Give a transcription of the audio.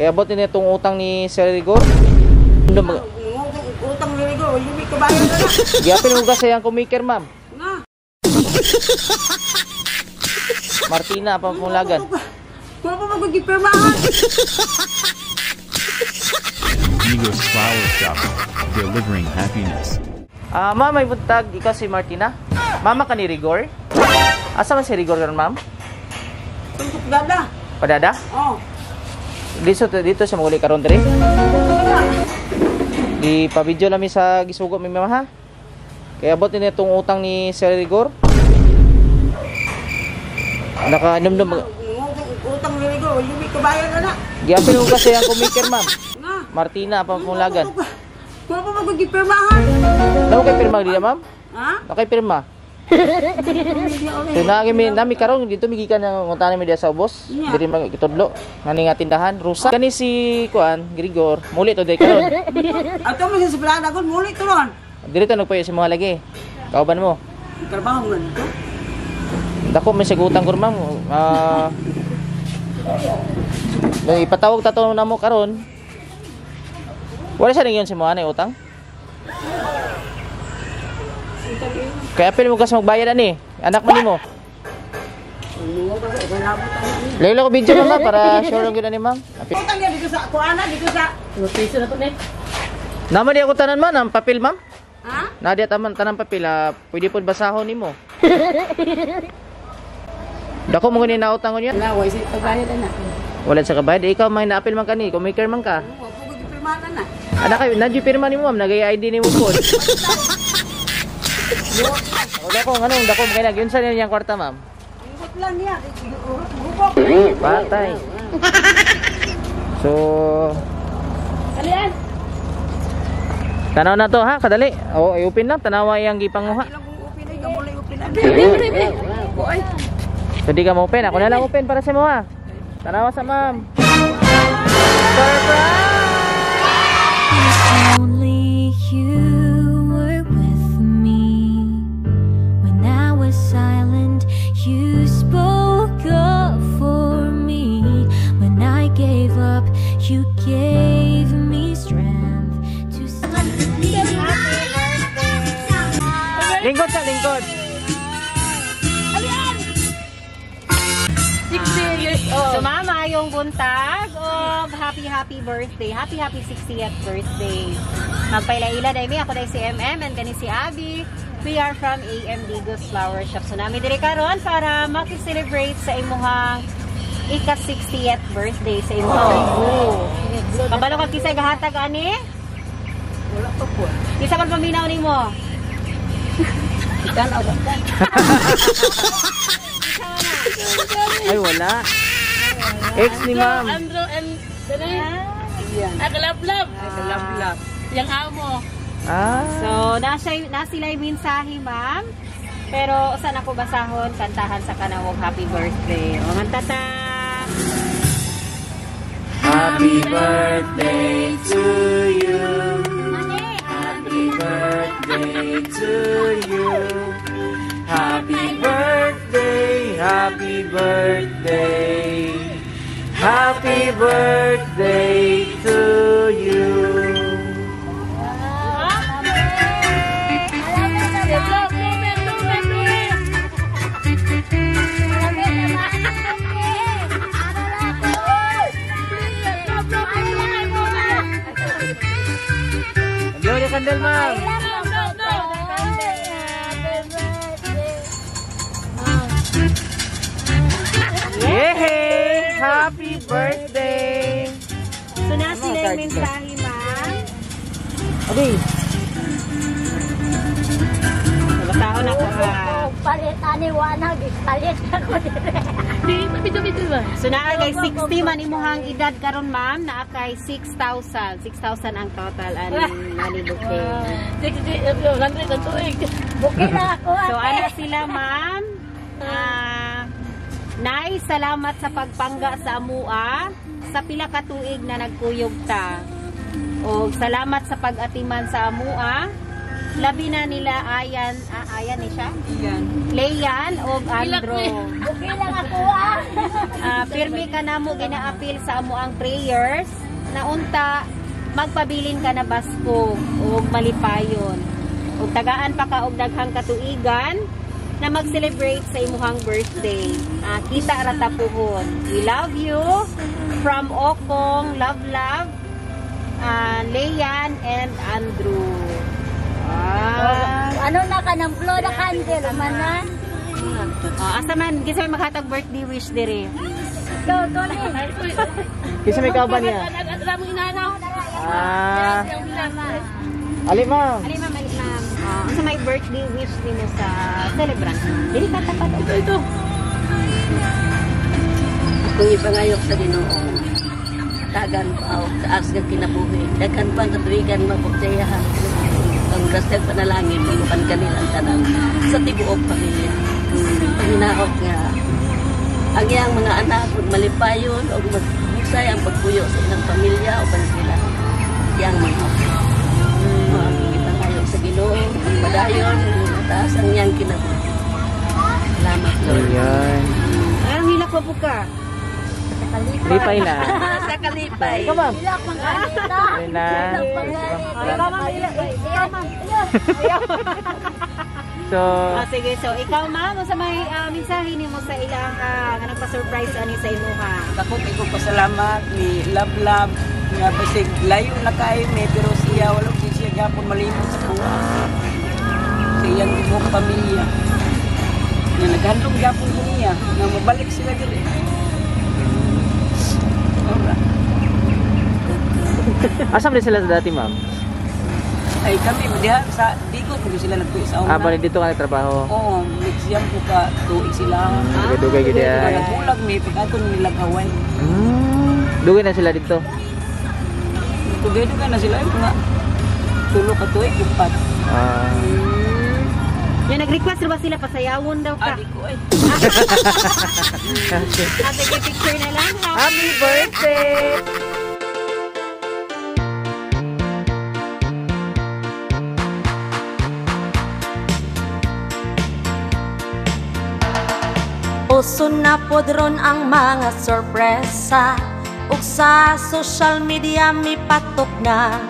Kaya abot ni itong utang ni Sir Rigor. Utang ni Rigor, wala may kabayan na. Giapil mo kasi ang kumiker, ma'am. Nga. Martina, pamulagan. Wala pa magpipirmahan. Digos Flower Shop, delivering happiness. Ah, ma'am, may buntag. Ikaw si Martina? Mama ka ni Rigor? Asa man si Rigor karon, ma'am? Tutok dada. Padada? Oh. Dito siya maguli karon diri. Di pa-video lang mi sa gisugo mi ma'am ha. Kaya abot ni itong utang ni Sir Rigor. Naka-numdum. Utang ni Rigor, wala may kabayan na. Giapil mo kasi ang kumiker, ma'am. Nga. Martina, pamulagan. Wala pa magpipirmahan. Namo kay pirma dili, ma'am? Ha? Nakay pirma. So na mi nami karon dito migikan ng ngutana mi diya sa ubos. Diri magitudlo ngani nga tindahan rusa. Kani si kuan Grigor, muli to day karon. Ato mo sa plana kon muli to ron. Diri to nagpayo si mga lagi. Kauban mo. Trabaho man to. Dako may sigutang ko ma'am. Ipatawag ta to namo karon. Wala sa ninyon si mga na utang? Kaya apil mo kas magbayad ani. Anak man nimo. Layo ko video ma'am para sure lang gyud ani ma'am. Utang niya dito sa kuana dito sa Piso na to ni. Naman di ako tanan man ang papel ma'am. Ha? Nadia taman tanang papel pwede pud basahon nimo. Dako mo gani nautang ko niya. Wala, wala sa kabayad ana. Wala sa kabayad. Ikaw may naapil man kani, kumiker man ka. Wa po gid pirmahan na. Anak kayo, nadyo pirma nimo ma'am, nagay ID nimo pod. Dako nganong dako mo kay nagyunsa niya niyang kwarta ma'am. Ingot lang niya. Gubok. Patay. So, Alian. Tanaw na to ha, kadali. O, i-open lang tanawa iyang gipanguha. So di ka mo open, ako na lang open para sa mo ha. Tanawa sa ma'am. Surprise! Only you were with me when I was silent. You spoke up for me when I gave up. You gave me strength to Lingkod sa lingkod. Alian. 60 years old. So mama, yung buntag of happy happy birthday. Happy happy 60th birthday. Magpaila-ila dahil mi ako dahil si MM and kani si Abby. We are from AM Digos Flower Shop. So nami diri karon para maki-celebrate sa imuhang ika-60th birthday sa imuhang rigo. Kabalo ka kisay gahatag ani? Wala pa po. Isa man paminaw nimo. Ikan o kan. Ay wala. Ex ni ma'am. Andrew and dali. Agalablab. Agalablab. Yang amo. Ah. So nasa sila'y mensahe ma'am. Pero usan ako basahon kantahan sa kanawog happy birthday. O mantata. Happy birthday to you. Happy birthday to you. Happy birthday, happy birthday. Happy birthday to you. Blow the candle, ma'am. Yay! Happy birthday! So na sila yung mensahe, ma'am. Okay. Basahon ako ha. Palit ani wala palit ako dire. So naa kay 60 man imuhang edad karon ma'am, naa kay 6,000. 6,000 ang total ani ani bouquet. 60 100 ang tuig. Bouquet na ako. So ana sila ma'am. Nay, salamat sa pagpangga sa amua sa pila ka tuig na nagkuyog ta. Og salamat sa pag-atiman sa amua. Labi na nila Ayan, Ayan ni siya? Yan. Leyan og Andro. Okay lang ako ah. Pirmi ka namo ginaapil sa amo ang prayers na unta magpabilin ka na basko ug malipayon. Ug tagaan pa ka og daghang katuigan na mag-celebrate sa imuhang birthday. Kita ra ta puhon. We love you from Okong, love love, Leyan and Andrew. Ano na ka ng blow na candle man na? Asa man kinsa may maghatag birthday wish dire? Go, Tony. Kinsa may kauban niya? Ah. Ali, ma'am. Ali ma'am, ali ma'am. Unsa may birthday wish nimo sa celebrant? Dili ka tapat. Ito, ito. Kung ipangayok sa Ginoo, tagan pa og taas nga kinabuhi. Daghan pa ang katuigan mapagsayahan. Ang grasya panalangin, magupan kanilang tanan sa tibuok pamilya. Panginaot nga ang iyang mga anak magmalipayon o maghusay ang pagpuyo sa ilang pamilya o sila iyang mga mga ipangayok sa Ginoo, madayon, mataas ang iyang kinabuhi. Salamat, Lord. Ayan. Ang hilak pa po ka. Lipay na. Sa kalipay. Ikaw, ma'am. Ilak mang ganita. Ayun na. Ilak mang ganita. Ikaw ma'am, ikaw ma'am. So, Sige, so ikaw ma'am, unsa may mensahe nimo sa ilang nga nagpa-surprise ani sa imuha? Ako kay ko pasalamat ni Love Love nga basig layo na kaayo mi pero siya wala gyud siya gapon malimot sa kuha. Sa iyang tibuok pamilya. Nga naghandom gapon ko niya nga mabalik sila diri. Ora. Asa man sila sa dati, ma'am? Ay kami diha sa Digos mo sila nagtuig sa una. Ah, bali dito ka nagtrabaho. Oo, next year ko ka tuig sila. Dugay-dugay gid ay. Nagbulag mi pag ato nilag Hawaii. Dugay na sila dito. Dugay-dugay na sila yung mga 3 ka tuig, 4. Ah. Yung nag-request ba sila pasayawon daw ka? Adi ko ay. Sige, picture na lang ha. Happy birthday! Uso na pod ron ang mga sorpresa ug sa social media mipatok na.